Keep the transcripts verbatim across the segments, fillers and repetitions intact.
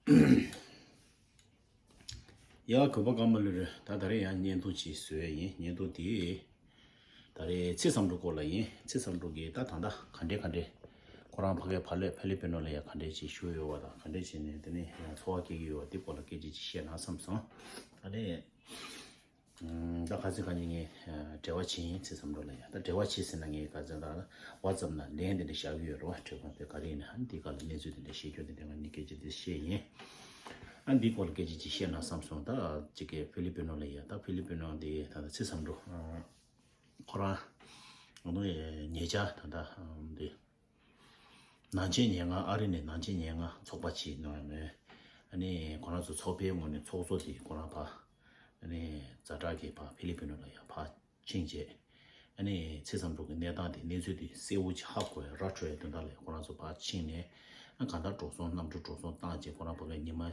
ཡ་གུས་པ་ཀརྨ་ལོ་རེད། ད་ད་རེས་ཡང་བརྙན་ཐུང་ཅིག་བཟོ་ཡ་ཡིན། བརྙན་ཐུང་དེ་ད་རེས་ཚེ་བསམ་གྲུབ་སྐོར་ལ་ཡིན། ཚེ་བསམ་གྲུབ་ཀྱིས་ད་ད་ལྟ་ག་འདྲས་ག་འདྲས་ཁོ་རང་ཕ་གིའི་ཕ་ལོས་ཕེ་ལི་པི་ནོ་ལ་ཡ་ག་འདྲས་ཅིག་བཞུགས་ཡོད་པ་དང་། ག་འདྲས་བྱས་ནས་དེ་ནས་ཡང་འཚོ་བ་སྐྱེལ་གྱི་ཡོད་པ་དེ་སྐོར་ལ་སྐད་ཆ་ཅིག་བཤད་ན་བསམ་སོང་། ད་རེས། ད་ཁ་སང་ཁ་ཉིན་ངས་འབྲེལ་བ་བྱས་ཡིན། ཚེ་བསམ་གྲུབ་ལ་ཡ། ད་འབྲེལ་བ་བྱས་ཟེར་ན་ངས་ཁ་སང་ད་ཝ་ཙབ་ནང་ལན་དེ་འདྲ་བཞག་གི་ཡོད་རེད་བ། དྲི་བ་དེ་ག་རེ་ཡིན་ན། ཨ་ནི་དེ་ག་ལ་གནས་ཚུལ་དེ་འདྲ་བཤད་རྒྱུ་དེ་འདྲ་ང་གཉིས་སྐད་ཆ་དེ་བཤད་ཡིན། ཨ་འདི་སྐོར་ལ་སྐད་ཆ་ཅིག་བཤད་ན་བསམ་སོང་། ད་ཅིག་གི་ཕི་ལི་པི་ནོ་ལ་ཡ། ད་ཕི་ལི་པི་ནོ་འདི་ད་ད་ཚེ་བསམ་གྲུབ་ཁོ་རང་ཉེ་ཆར་ད་ད་འདི། ནང་ཆེན་ཉེར་ལྔ། ཨ་རི་ནས་ནང་ཆེན་ཉེར་ལྔ་ཚོགས་པ་ཅིག་གནང་ཡོད་མོད། ཨ་ནི་ཁོ་རང་ཚོ་ཚོགས་པའི་ངོས་ནས་ཚོགས་གཙོ་དེ་ཁོ་རང་ཕར། ཨ་ནི་ཛ་དྲག་གིས་ཕར་ཕི་ལི་པི་ནོ་ལ་ཡ་ཕར་ཕྱིན་རྗེས། ཨ་ནི་ཚེ་བསམ་གྲུབ་ཀྱི་གནས་སྟངས་དེ། གནས་ཚུལ་དེ་གསལ་བོ་ཅིག་ཧ་གོ་ཡ་ར་འཕྲོད་ཡ་དོན་དག་ལ་ཁོ་རང་ཚོ་ཕར་ཕྱིན་ནས། ཨ་གང་ལྟར་འགྲོ་སོང་། གནམ་གྲུ་འགྲོ་སོང་བཏང་རྗེས་ཁོ་རང་ཕ་གིར་ཉི་མ།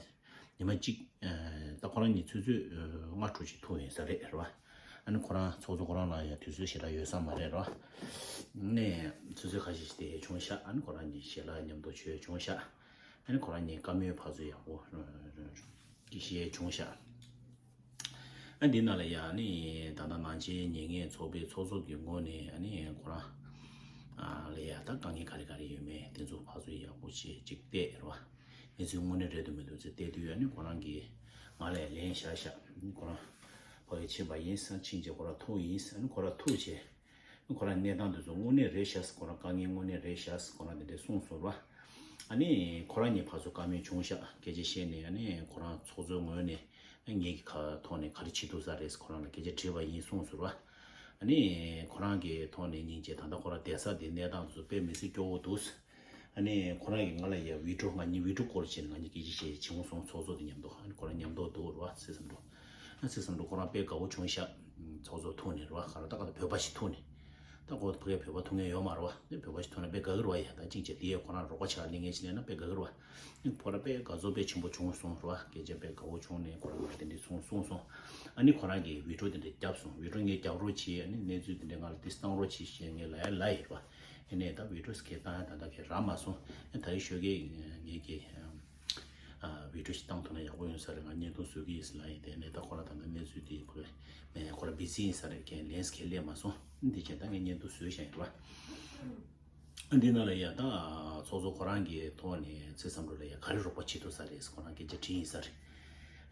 ཉི་མ་གཅིག་ཨ་ད་ཁོ་རང་གཉིས་ཆུ་ཚོད་ཨ་ལྔ་དྲུག་ཅིག་ཐུག་ཡིན་ས་རེད། རེད་བ། ཨ་ནི་ཁོ་རང་ཚོགས་གཙོ་ཁོ་རང་ལ་ཡང་དུས་ཚོད་ཞེ་དྲག་ཡོད་ས་མ་རེད། རེད་བ། ནས་ཆུ་ཚོད་ཁ་ཤས་ཤིག་དེ་བྱུང་ཤག་ཨ་ནི་ཁོ་རང་གཉིས་ཞལ་ལག་མཉམ་དུ་མཆོད་བྱུང་ཤག་ཨ་ནི་ཁོ་རང་གཉིས་བཀའ་མོལ་ཕར་ཚུར་ཡག་པོ་ཨ་ཞིག་བྱུང་ཤག་ཨ་འདི་ནང་ལ་ཡང་ནི་ད་ལྟ་ནང་ཆེན་ཉེར་ལྔའི་ཚོགས་པའི་ཚོགས་གཙོ་གི་ངོས་ནས་ཨ་ནི་ཁོ་རང་ཨ་ལ་ཡ་ད་དཀའ་ངལ་ག་རེ་ག་རེ་ཡོད་མེད་དེ་ཚོ་ཕར་ཚུར་ཡག་པོ་བྱས་ཅིག་བལྟས། རེད་བ། གནས་ཚུལ་དངོས་གནས་རེད་འདུག་མི་འདུག་ཟེར་བལྟས་དུས། ཨ་ནི་ཁོ་རང་གིས་ང་ལ་ལན་བཞག་ཤག་ཨ་ནི་ཁོ་རང་ཕ་གིར་ཕྱིན་པ་ཡིན་ཟེར། ཕྱིན་རྗེས་ཁོ་རང་ཐུག་ཡིན་ཟེར། ཨ་ནི་ཁོ་རང་ཐུག་རྗེས་ཨ་ནི་ཁོ་རང་གནས་སྟངས་དེ་ཚོ་དངོས་གནས་རེད་ཤག་ཟེར། ཁོ་རང་དཀའ་ངལ་དངོས་གནས་རེད་ཤག་ཟེར། ཁོ་རང་དེ་འདྲས་གསུངས་སོང་། རེད་བ། ཨ་ནི་ཁོ་རང་གཉིས་ཕར་ཚུར་བཀའ་མོལ་བྱུང་ཤག་སྐད་ཆ་བཤད་ནས། ཨ་ནི་ཁོ་རང་ཚོགས་གཙོའི་ངོས་ནས་ངེད་ཀྱི་ཁ་ཐོག་ནས་ག་རེ་བྱེད་ཐུབ་ས་རེད་ཟེར་ཁོ་རང་ལ་སྐད་ཆ་དྲིས་པ་ཡིན་གསུངས་སོང་། རེད་བ། ཨ་ནི་ཁོ་རང་གི་ཐོག་ནས་སྙིང་རྗེ། ད་ལྟ་ཁོ་རང་བསྡད་ས་དེ་གནས་སྟངས་དེ་ཚོ་དཔེ་མི་སྲིད་སྐྱོ་བོ་འདུག་ཨ་ནི་ཁོ་རང་གིས་ང་ལ་ཡ་བི་ཌི་ཡོ། ང་གཉིས་བི་ཌི་ཡོ་ཀོལ་བྱས་ནས་ང་གཉིས་སྐད་ཆ་བཤད་བྱུང་སོང་། ཚོགས་གཙོ་དེ་མཉམ་དུ། ཨ་ནི་ཁོ་རང་མཉམ་དུ་འདུག་རེད་བ། ཚེ་བསམ་གྲུབ། ཨ་ཚེ་བསམ་གྲུབ་ཁོ་རང་དཔེ་དགའ་བོ་བྱུང་ཤག་ཚོགས་གཙོ་ཐུག་ནས། རེད་བ། ག་རེ་ད་ག་ད་བོད་པ་ཞིག་ཐུག་ནས། ད་ཁོ་ཕ་གིར་བོད་པ་ཐུག་མཁན་ཡོད་མ་རེད་བ། ཨ་ནི་བོད་པ་ཞིག་ཐུག་ན་དཔེ་དགའ་གི་རེད་བ། ཡ་ད་ཅིག་བྱས་དེ་ཡས་ཁོ་རང་རོགས་པ་ཆགས་ལས་ངན་ཞིག་ལས་ན་དཔེ་དགའ་གི་རེད་བ། ཁོ་རང་དཔེ་དགའ་ཚོར་དཔེ་ཆེན་པོ་བྱུང་སོང་། རེད་བ། སྐད་ཆ་དཔེ་དགའ་བོ་བྱུང་ནས་ཁོ་རང་ང་དེ་འདྲས་གསུངས་གསུངས་སོང་། ཨ་ནི་ཁོ་རང་གིས་བི་ཌི་ཡོ་དེ་འདྲས་བརྒྱབ་སོང་། བི་ཌི་ཡོ་ངས་རྒྱག་རོགས་བྱེད། ཨ་ནི་གནས་ཚུལ་དེ་འདྲས་ང་ལ་ཏིས་བཏང་རོགས་བྱེད་ཞེས་ངས་ལབ་ཡ་ལབ་ཡོད་རེད་བ། ཨ་ནི་ད་བི་ཌི་ཡོ་སྐད་བཏང་ཡ་ད་ལྟ་ག་རག་མ་སོང་། ཨ་ད་ཡི་ཤོད་ཀྱི་ངས་ཀྱི་ཨ་བི་ཌི་ཡོ་ཞིག་བཏང་ཐུབ་ན་ཡག་པོ་ཡོང་ས་རེད། ང་བརྙན་ཐུང་བཟོ་གི་ཡིན་ཟེར་ལབ་ཡིན། དེ་ནས་ད་ཁོ་རང་ད་ལྟ་གནས་ཚུལ་དེ་ཁོ་རང་མེད། ཁོ་རང་བི་ཟི་ཡིན་ས་རེད། ཁས་ལེན་ཁས་ལེན་མ་སོང་། འདི་བྱས་ད་ངས་བརྙན་ཐུང་བཟོས་བཞག་ཡིན་རེད་བ། འདི་ནང་ལ་ཡ་ད་ཚོགས་གཙོ་ཁོ་རང་གི་ཐོག་ནས་ཚེ་བསམ་གྲུབ་ལ་ཡ་ག་རེ་རོགས་པ་བྱེད་ཐུབ་ས་རེད་ཟེར་ཁོ་རང་སྐད་ཆ་དྲིས་ཡིན་ས་རེད།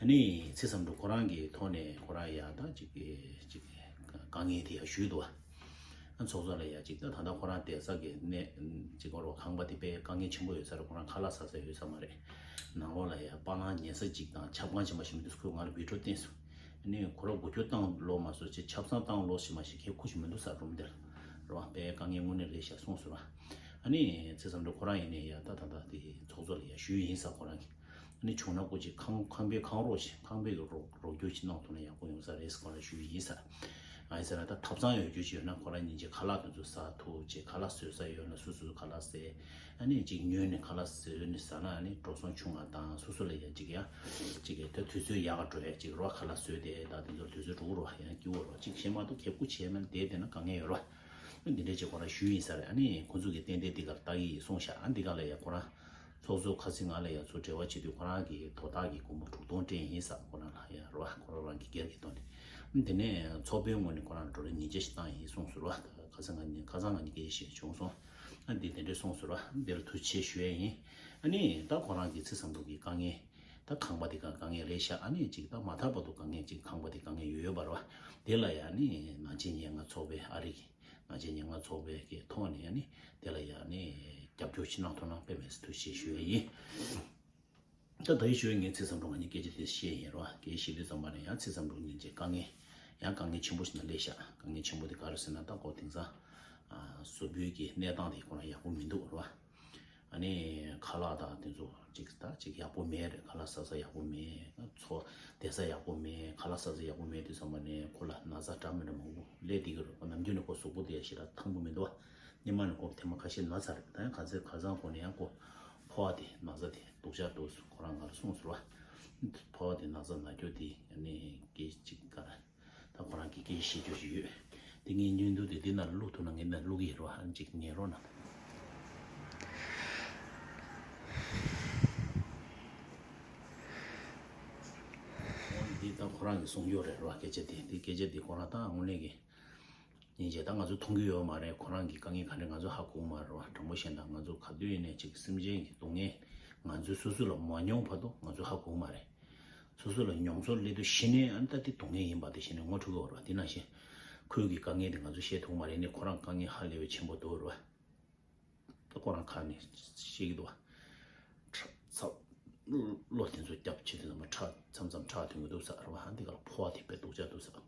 ཨ་ནི་ཚེ་བསམ་གྲུབ་ཁོ་རང་གི་ཐོག་ནས་ཁོ་རང་ཡ་ད་ཅིག་གི་ཅིག་དཀའ་ངལ་དེ་ཡ་ཞུས་འདུག་བ། ཨ་ཚོགས་གཙོ་ལ་ཡ་ཅིག་ད་ད་ལྟ་ཁོ་རང་བསྡད་ས་གི་གནས་ཅིག་གོ་རོ་ཁང་པ་དེ་དཔེ་དཀའ་ངལ་ཆེན་པོ་ཡོད་ས་རེད། ཁོ་རང་ཁ་ལག་ཟ་ས་ཡོད་ས་མ་རེད། ནང་ལོགས་ལ་ཡ་པ་ལང་ཉལ་ས་ཅིག་དང་ཆབ་ཁང་ཅིག་མ་ཞིག་མི་འདུག་ཁོས་ང་ལ་བི་ཌི་ཡོ་བསྟན་སོང་། ཨ་ནི་ཁོ་ར་སྒོ་ཁྱུ་བཏང་ལོག་མ་སོང་ཅིག་ཆབ་གསང་བཏང་ལོག་ཞིག་མ་ཞིག་ཁྱེད་ཁུ་ཞིག་མི་འདུག་ས་རུམ་དེར། རེད་བ། དཔེ་དཀའ་ངལ་དངོས་གནས་རེད་ཤག་གསུངས་སོང་བ། ཨ་ནི་ཚེ་བསམ་གྲུབ་ཁོ་རང་ཡིན་ནའི་ཡ་ད་ད་ད་དེ་ཚོགས་གཙོ་ལ་ཡ་ཞུས་ཡིན་ས་ཁོ་རང་གིས། ཨ་ནི་བྱུང་ན་སྐུ་ཅིག་ཁང་ཁང་པའི་ཁང་རོགས་ཤིག་ཁང་པའི་གི་རོགས་རོགས་སྐྱོར་ཅིག་གནང་ཐུབ་ན་ཡག་པོ་ཡོང་ས་རེད་ཟེར་ཁོ་རང་ཞུས་ཡིན་ས། ཨ་ཡིན་ས་ན་ད་ཐབ་ཚང་ཡོད་རྒྱུ་ཅིག་ཡོད་ན་ཁོ་རང་ཉིན་གཅིག་ཁ་ལག་དེ་ཚོ་ཟ་ཐུབ་ཅིག་ཁ་ལག་བཟོ་ས་ཡོད་ན་སོ་སོའི་ཁ་ལག་ཟས། ཨ་ནི་ཅིག་ཉོས་ནས་ཁ་ལག་བཟོས་ནས་ཟ་ན་ཨ་ནི་འགྲོ་སོང་ཆུང་བ་དང་སོ་སོ་ལ་ཡ་ཅིག་ཡ་ཅིག་གི་ད་དུས་ཚོད་ཡག་ག་འགྲོ་ཡ་ཅིག་རོ། ཁ་ལག་བཟོས་ཏེ་ད་དེ་ཚོར་དུས་ཚོད་འགྲོ་གི་རོ། ཡང་སྐྱིད་པོ་རོ། ཅིག་གཞན་མ་གཏོགས་ཁེ་སྐུ་བྱས་མེད་ན་དེ་དེ་ན་དཀའ་ངལ་ཡོད་རོ། འདི་འདྲ་ཅིག་ཁོ་རང་ཞུས་ཡིན་ས་རེད། ཨ་ནི་ཁོ་ཚོ་གི་ཏན་ཏན་འདི་གར་ལྟ་གི་ཡིན་གསུངས་ཤག་ཨ་འདི་ག་ལ་ཡ་ཁོ་རང་ཚོགས་གཙོ་ཁ་སང་ང་ལ་ཡ་ཚུར་འབྲེལ་བ་བྱེད་དུས་ཁོ་རང་གི་དོ་བདག་གི་སྒོར་མོ་དྲུག་སྟོང་སྤྲད་ཡིན་ས། ཁོ་རང་ལ་ཡ་རོ། ཁོ་རང་རང་གི་སྒེར་གྱི་ཐོག་ནས། དེ་ནས་ཚོགས་པའི་ངོས་ནས་ཁོ་རང་ལ་ཌོ་ལར་ཉིས་བརྒྱ་ཞིག་བཏང་ཡིན་གསུངས་སོང་ར། ཁ་སང་ང་གཉིས་ཁ་སང་ང་གཉིས་སྐད་ཆ་བཤད་བྱུང་སོང་། ཨ་འདི་དེ་འདྲས་གསུངས་སོང་ར། འདིར་ཐུགས་རྗེ་ཆེ་ཞུ་ཡས་ཡིན། ཨ་ནི་ད་ཁོ་རང་གི་ཚེ་བསམ་གྲུབ་ཀྱི་དཀའ་ངལ། ད་ཁང་པ་དེ་ག་དཀའ་ངལ་རེད་ཤག་ཨ་ནི་ཅིག་ད་མ་མཐའ་བར་དུ་དཀའ་ངལ་ཅིག་ཁང་པ་དེ་དཀའ་ངལ་ཡོད་ཡོད་པ་ར་བ། དེ་ལ་ཡ་ཨ་ནི་ནང་ཆེན་ཉེར་ལྔ་ཚོགས་པའི་ཨ་རི་གི་ནང་ཆེན་ཉེར་ལྔ་ཚོགས་པའི་གི་ཐོག་ནས་ཨ་ནི་དེ་ལ་ཡ་ཨ་ནི་རྒྱབ་སྐྱོར་ཅིག་གནང་ཐུབ་ན་དཔེ་མི་སྲིད་ཐུགས་རྗེ་ཆེ་ཞུ་ཡས་ཡིན། ད་ད་ཡིན་ཞུ་ངས་ཚེ་བསམ་གྲུབ་ང་གཉིས་སྐད་ཆ་དེ་བཤད་ཡིན་རོ། སྐད་བཤད་དུས་ཙམ་པ་ནས་ཡང་ཚེ་བསམ་གྲུབ་སྙིང་རྗེ། དཀའ་ངལ་ཡང་དཀའ་ངལ་ཆེན་པོ་ཞིག་ནང་སླེབས་ཤག་དཀའ་ངལ་ཆེན་པོ་དེ་ག་རེ་ཟེར་ན་ད་ཁོ་དེང་སང་བཟོ་བོད་ཀྱི་གནས་སྟངས་དེ་ཁོ་རང་ཡག་པོ་མི་འདུག་རོ། ཨ་ནི་ཁ་ལག་དང་དེ་ཚོ་ཅིག་ད་ཅིག་ཡག་པོ་མེད་རེད། ཁ་ལག་ཟ་ས་ཡག་པོ་མེད། འཚོ་བསྡད་ས་ཡག་པོ་མེད། ཁ་ལག་ཟ་ས་ཡག་པོ་མེད་དུས་ཙམ་པ་ནས་ཁོ་ལ་ན་ཚ་འདྲ་མི་འདྲ་མང་པོ་སླེབས་བསྡད་ཀྱི་རེད། ཁོ་ནམ་རྒྱུན་ནས་ཁོ་གཟུགས་པོ་དེ་ཞེ་དྲག་ཐང་པོ་མི་འདུག་བ། སྔོན་མ་ནས་ཁོ་ཐེངས་མ་ཁ་ཤས་ན་ཚར་རེད། ད་ཡང་ག་ཚོད་ཁ་སང་ཁོ་ནས་ཡང་ཁོ་ཕོ་བ་དེ་ན་ཚ་དེ་སྡུག་ཅག་འདུག་ཁོ་རང་ང་ལ་གསུངས་སོང་བ། ཕོ་བ་དེ་ན་ཚ་ན་རྒྱུ་དེ་ཨ་ནི་སྐད་ཅིག་ག་རེ་ད་ཁོ་རང་གི་སྐད་བཤད་རྒྱུ་ཞིག་ཡོད། དེ་ངས་བརྙན་ཐུང་དེ་འདི་ནང་བླུག་ཐུབ་ན་ངས་འདི་ནང་བླུག་གི་ཡིན་རོ། ཨ་ནི་ཅིག་ཉན་རོགས་གནང་། ཁོ་རང་གིས་གསུང་རྒྱུ་རེད་ར། སྐད་ཆ་དེ་དེ་སྐད་ཆ་དེ་ཁོ་རང་ད་དངོས་གནས་ཀྱི་སྙིང་རྗེ། ད་ང་ཚོ་མཐོང་གི་ཡོད་མ་རེད། ཁོ་རང་གི་དཀའ་ངལ་ག་རེ་ང་ཚོ་ཧ་གོ་གི་མ་རེད་ར། དྲང་པོ་བཤད་ན་ང་ཚོ་ག་དུས་ཡིན་ནའི་ཅིག་སེམས་ཅན་གྱི་སྡུག་བསྔལ་ང་ཚོས་སོ་སོ་ལ་མ་མྱོང་བར་དུ་ང་ཚོ་ཧ་གོ་གི་མ་རེད། སོ་སོ་ལ་མྱོང་ཚོར་སླེབས་དུས་གཞི་ནས་ཨ་ནི་ད་དེ་སྡུག་བསྔལ་ཡིན་པ་དེ་གཞི་ནས་ངོ་འཕྲོད་ཀྱི་ཡོད་ར། དེ་ནང་བཞིན་ཁོའི་གི་དཀའ་ངལ་དེ་ང་ཚོས་ཤེས་ཐུབ་ཀྱི་མ་རེད། ནི་ཁོ་རང་དཀའ་ངལ་ཧ་ལས་པའི་ཆེན་པོ་འདུག་ར། ད་ཁོ་རང་ཁ་ནས་བཤད་ཀྱི་འདུག་བ། ཁྲག་ཚ། བློ་དེ་ཚོ་སྐྱབས་བྱེད་དུས་ཙམ་པ་ཁྲག་མཚམས་མཚམས་ཁྲག་ཐོན་གྱི་འདུག་ཟེར་བ། འདི་ག་ལ་ཕོ་བ་དེ་དཔེ་སྡུག་ཅག་འདུག་ཟེར་བ།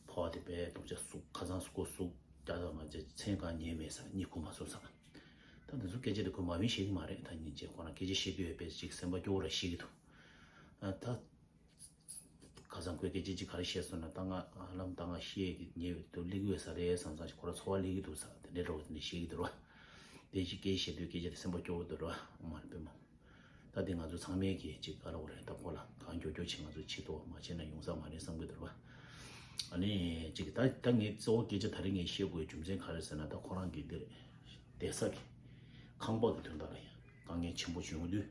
ཕོ་བ་དེ་དཔེ་སྡུག་ཅག་ཟུག་ཁ་སང་སྐོ་ཟུག་རྒྱག་དང་མ་བྱས་མཚན་གང་ཉལ་མེད་ཟེར། གཉིད་ཁུག་མ་སོང་ཟེར། ད་འདི་ཚོ་སྐད་ཆ་དེ་ཁོས་མ་བིན་བཤད་ཀྱི་མ་རེད། ད་སྙིང་རྗེ། ཁོ་རང་སྐད་ཆ་བཤད་དུས་ཡོད་པས་ཅིག་སེམས་པ་སྐྱོ་བོ་ར་བཤད་ཀྱི་འདུག་ཨ་ད། ཁ་སང་ཁོས་སྐད་ཆ་ཅིག་ག་རེ་བཤད་སོང་ན། ད་ང་ཨ་ལམ་ད་ང་བཤད་ཀྱི་ཉེ་བའི་དུ་སླེབས་ཀྱི་ཡོད་ས་རེད་བསམ་བསམ་ཞིག་ཁོ་རང་ཚོར་བ་སླེབས་ཀྱི་འདུག་ཟེར། དེ་འདྲའི་འདྲ་བོ་དེ་འདྲ་བཤད་ཀྱི་འདུག་ར། དེ་ཅིག་སྐད་ཆ་བཤད་དུས་སྐད་ཆ་དེ་སེམས་པ་སྐྱོ་བོ་འདུག་ར། ཨོ་མ་རེད་པས་མ། ད་དེ་ང་ཚོ་ཚང་མས་ཀྱིས་ཅིག་ག་རེ་བ་རེད། ད་ཁོ་ལ་གང་མགྱོགས་མགྱོགས་ཅིག་ང་ཚོ་ཕྱི་ཐོག་མ་བྱས་ན་ཡོང་ས་མ་རེད་བསམ་གྱི་འདུག་ར། ཨ་ནི་ཅིག་ད་ད་ངས་གཙོ་བོ་སྐད་ཆ་ད་རེས་ངས་བཤད་དགོས་རྒྱུ་མཚན་ག་རེ་ཟེར་ན། ད་ཁོ་རང་གི་འདིར་བསྡད་ས་གི་ཁང་པ་གི་དོན་དག་ལ་ཡང་དཀའ་ངལ་ཆེན་པོ་བྱུང་དུས།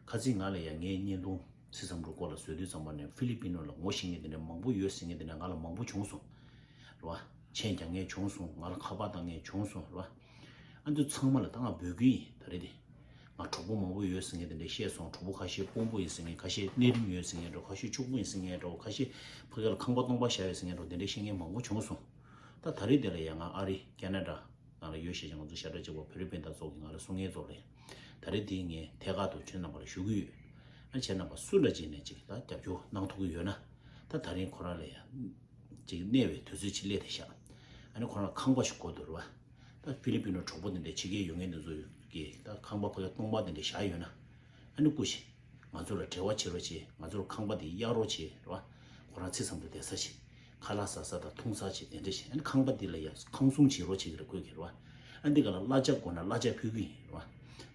ཁ་སང་ང་ལ་ཡང་ངའི་བརྙན་ཐུང་ཚེ་བསམ་གྲུབ་སྐོར་ལ་བཟོས་དུས་ཙམ་པ་ནས་ཕི་ལི་པི་ནོ་ལ་ངོ་ཤེས་མཁན་དེ་འདྲ་མང་པོ་ཡོད་ཟེར་མཁན་དེ་འདྲ་ང་ལ་མང་པོ་བྱུང་སོང་། རེད་བ། མཆན་རྒྱག་མཁན་བྱུང་སོང་། ང་ལ་ཁ་པར་བཏང་མཁན་བྱུང་སོང་། རེད་བ། ཨ་འདི་ཚང་མ་ལ་ད་ང་འབོད་སྐུལ་ཡིན། ད་རེད་དེ། ང་གྲོགས་པོ་མང་པོ་ཡོད་ཟེར་མཁན་དེ་འདྲ་བཤད་སོང་། གྲོགས་པོ་ཁ་ཤས་དཔོན་པོ་ཡིན་ཟེར་མཁན། ཁ་ཤས་གནས་རིམ་ཡོད་ཟེར་མཁན་འདྲ། ཁ་ཤས་ཕྱུག་པོ་ཡིན་ཟེར་མཁན་འདྲ། ཁ་ཤས་ཕ་གི་ལ་ཁང་པ་སྟོང་པ་བཞག་ཡོད་ཟེར་མཁན་འདྲ། དེ་འདྲ་བཤད་མཁན་མང་པོ་བྱུང་སོང་། ད་ད་རེས་དེ་ལ་ཡང་ང་ཨ་རི་ཁེ་ན་ཌ་ནང་ལ་ཡོད་བཤད་ཀྱང་ང་ཚོ་ཤ་ཁྲག་གཅིག་པ་བོད་རིགས་སྤུན་ཟླ་ཚོ་གིས་ང་ལ་གསུང་མཁན་ཚོ་ལ་ཡང་ད་རེས་དེ་ངས་ཐད་ཀར་དུ་ཁྱེད་རྣམ་པ་ལ་ཞུ་གི་ཡོད། ཨ་ཁྱེད་རྣམ་པ་སུ་འདྲ་ཅིག་ནས་ཅིག་ད་རྒྱབ་སྐྱོར་གནང་ཐུབ་ཀྱི་ཡོད་ན། ད་ད་རིང་ཁོ་རང་ལ་ཡང་ཅིག་གནས་པའི་དུས་ཚོད་ཅིག་སླེབས་བསྡད་ཤག་ཨ་ནི་ཁོ་རང་ཁང་པ་ཞིག་དགོས་འདུག་རེད་བ། ད་ཕི་ལི་པི་ནོ་གྲོགས་པོ་དེ་འདྲ་ཕྱི་རྒྱལ་ཡོད་མཁན་དེ་ཚོ་གིས་ད་ཁང་པ་ཕ་གི་སྟོང་པ་དེ་འདྲ་བཞག་ཡོད་ན། ཨ་ནི་སྐུ་ཞིག་ང་ཚོ་ལ་འབྲེལ་བ་བྱེད་རོགས་བྱེད། ང་ཚོར་ཁང་པ་དེ་གཡར་རོགས་བྱེད། རེད་བ། ཁོ་རང་ཚེ་བསམ་དུ་བསྡད་ས་ཞིག་ཁ་ལག་ཟ་ས་དང་འཐུང་ས་ཅིག་དེ་འདྲ་ཞིག་ཨ་ནི་ཁང་པ་འདི་ལ་ཡ་ཁང་སྲུང་བྱེད་རོགས་བྱེད་ཀྱི་རེད། ཁོས་ཀྱི་རེད་བ། ཨ་འདི་ག་ལ་གླ་ཆ་དགོས་ན་གླ་ཆ་ཕུལ་གྱི་ཡིན་རེད་བ།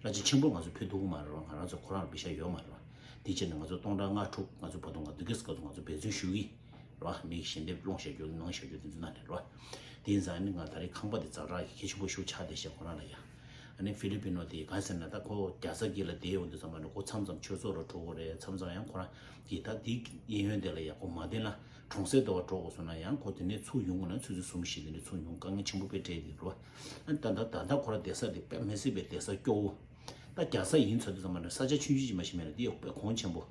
གླ་ཆ་ཆེན་པོ་ང་ཚོ་ཕུལ་ཐུབ་ཀྱི་མ་རེད་བ། ང་རང་ཚོ་ཁོ་རང་ལ་པེ་ཤ་ཡོད་མ་རེད་བ། དེ་བྱས་ནས་ང་ཚོ་སྟོང་ཕྲག་ལྔ་དྲུག་ང་ཚོ་བར་དུ་ང་འདི་གས་སྐབས་སུ་ང་ཚོ་འབད་བརྩོན་ཞུ་གི་ཡིན་རེད་བ། མིག་ཞལ་འདེབས་སློང་བཞག་རྒྱུ་གནང་བཞག་རྒྱུ་དེ་ཚོ་ན་རེད་བ། དེ་ཡིན་ཙང་ཨ་ནི་ང་ད་རེས་ཁང་པ་དེ་ཛ་དྲག་གི་གལ་ཆེན་པོ་ཞིག་ཆགས་བསྡད་ཤག་ཁོ་རང་ལ་ཡ། ཨ་ནི་ཕི་ལི་པི་ནོ་དེ་གང་ཟེར་ན་ད་ཁོ་རྒྱལ་ས་དཀྱིལ་ལ་བསྡད་ཡོང་དུས་ཙམ་པ་ནི་ཁོ་མཚམས་མཚམས་ཆོས་ཚོགས་ལ་འགྲོ་དགོས་རེད། མཚམས་མཚམས་ཡང་ཁོ་རང་གིས་ད་དེའི་གཡས་གཡོན་དེ་ལ་ཡ་ཁོ་མ་བསྡད་ན་གྲོང་གསེབ་དེ་བ་འགྲོ་དགོས་སོང་ན་ཡང་ཁོ་དེ་ནས་ཚུར་ཡོང་དགོས་ན་ཆུ་ཚོད་གསུམ་བཞི་དེ་ནས་ཚུར་ཡོང་དཀའ་ངལ་ཆེན་པོ་དཔེ་འཕྲད་ཀྱི་རེད་བ། ཨ་ནི་ད་ད་ད་ད་ཁོ་རང་བསྡད་ས་དེ་དཔེ་མི་སྲིད་པའི་བསྡད་ས་སྐྱོ་བོ། ད་རྒྱལ་ས་ཡིན་ཚོད་དུས་ཙམ་པ་ནི་ས་ཆ་ཆུང་ཆུང་ཅིག་མ་ཞིག་མེད་ལ་དེ་ཡང་དཔེ་གོང་ཆེན་པོ།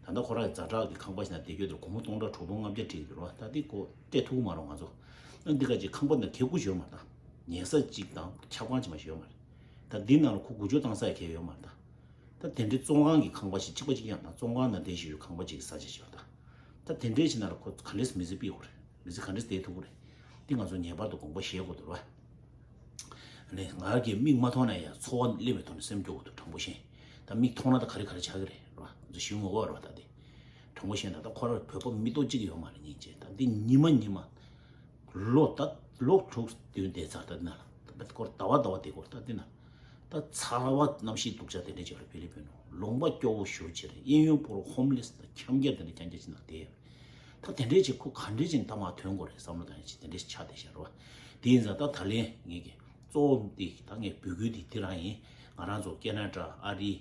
ད་ལྟ་ཁོ་རང་གི་ཛ་དྲག་གི་ཁང་པ་ཞིག་ན་བསྡད་རྒྱུ་དེར་སྒོར་མོ་སྟོང་ཕྲག་དྲུག་ཕྲག་ལྔ་བརྒྱ་སྤྲད་ཀྱི་འདུག་ར། ད་འདི་ཁོ་སྤྲད་ཐུབ་ཀྱི་མ་རེད། ང་ཚོ་ཨ་འདི་ག་ཅིག་ཁང་པ་འདི་གས་དགུ་ཞིག་ཡོད་མ་རེད། ད་ཉལ་ས་གཅིག་དང་ཆབ་ཁང་གཅིག་མ་ཞིག་ཡོད་མ་རེད། ད་འདི་ནང་ལ་ཁོ་སྒུག་ཆོས་བཏང་ས་ཡང་གས་ཡོད་མ་རེད། ད་ད་དེ་འདྲའི་བཙོན་ཁང་གི་ཁང་པ་ཞིག་གཅིག་པ་གཅིག་ཡང་ན་བཙོན་ཁང་ནང་བསྡད་བཞིན་ཡོད་ཁང་པ་གཅིག་གི་ས་ཆ་ཞིག་ཡོད། ད་ད་དེ་འདྲའི་ཞིག་ནང་ལ་ཁོ་ག་འདྲས་མི་ཚེ་སྤེལ་དགོས་རེད། མི་ཚེ་ག་འདྲས་བསྡད་ཐུབ་ཀྱི་རེད། འདི་ང་ཚོ་ངེས་པར་དུ་དགོངས་པ་བཞེས་དགོས་འདུག་ར། ནས་ང་གིས་མིག་མ་མཐོང་ན་ཡང་ཚོར་བ་སླེབས་པའི་ཐོག་ནས་སེམས་སྐྱོ་བོ་འདུག་དྲང་པོ་བཤད། ད་མིག་མཐོང་ན་ད་ག་རེ་ག་རེ་ཆགས་ཀྱི་རེད་ར། ང་ཚོ་ཞུ་མི་དགོས་ར་ད་དེ། དྲང་པོ་བཤད་ན་ད་ཁོ་ར་བོད་པ་མི་ཏོག་གཅིག་ཡོད་མ་རེད་སྙིང་རྗེ། ད་འདི་ཉི་མ་ཉི་མ། ལོ་ད་ལོ་དྲུག་བདུན་བསྡད་ཚར་ད་འདི་ན་ལ་ད་ཁོ་ཟླ་བ་ཟླ་བ་བསྡད་དགོས་ད་འདི་ན། ད་ཚ་བ་གནམ་གཤིས་སྡུག་ཅག་དེ་འདྲ་ཅིག་རེད། ཕི་ལི་པིན་ནོ་ལུང་པ་སྐྱོ་བོ་ཞེ་པོ་ཅིག་རེད། གཡས་གཡོན་སྤོ་རོ་ཧོམ་ལེ་སི་དང་འཁྱམ་རྒྱག་དེ་འདྲ་རྐྱང་རྐྱང་ཅིག་ན་བསྡད་ཡོད་རེད། ད་དེ་འདྲས་ཅིག་ཁོ་ག་འདྲས་ཅིག་ད་མར་ཐོན་དགོས་རེད་བསམ་བློ་བཏང་ཡ་ཅིག་དེ་འདྲས་ཆགས་བསྡད་ཤག་རེད་བ། དེ་ཡིན་ཙང་ད་ད་ལན་ངེད་ཀྱི་གཙོ་བོ་འདི་ད་ངས་འབོད་སྐུལ་འདི་འདི་རང་ཡིན། ང་རང་ཚོ་ཁེ་ན་ཌ་ཨ་རི་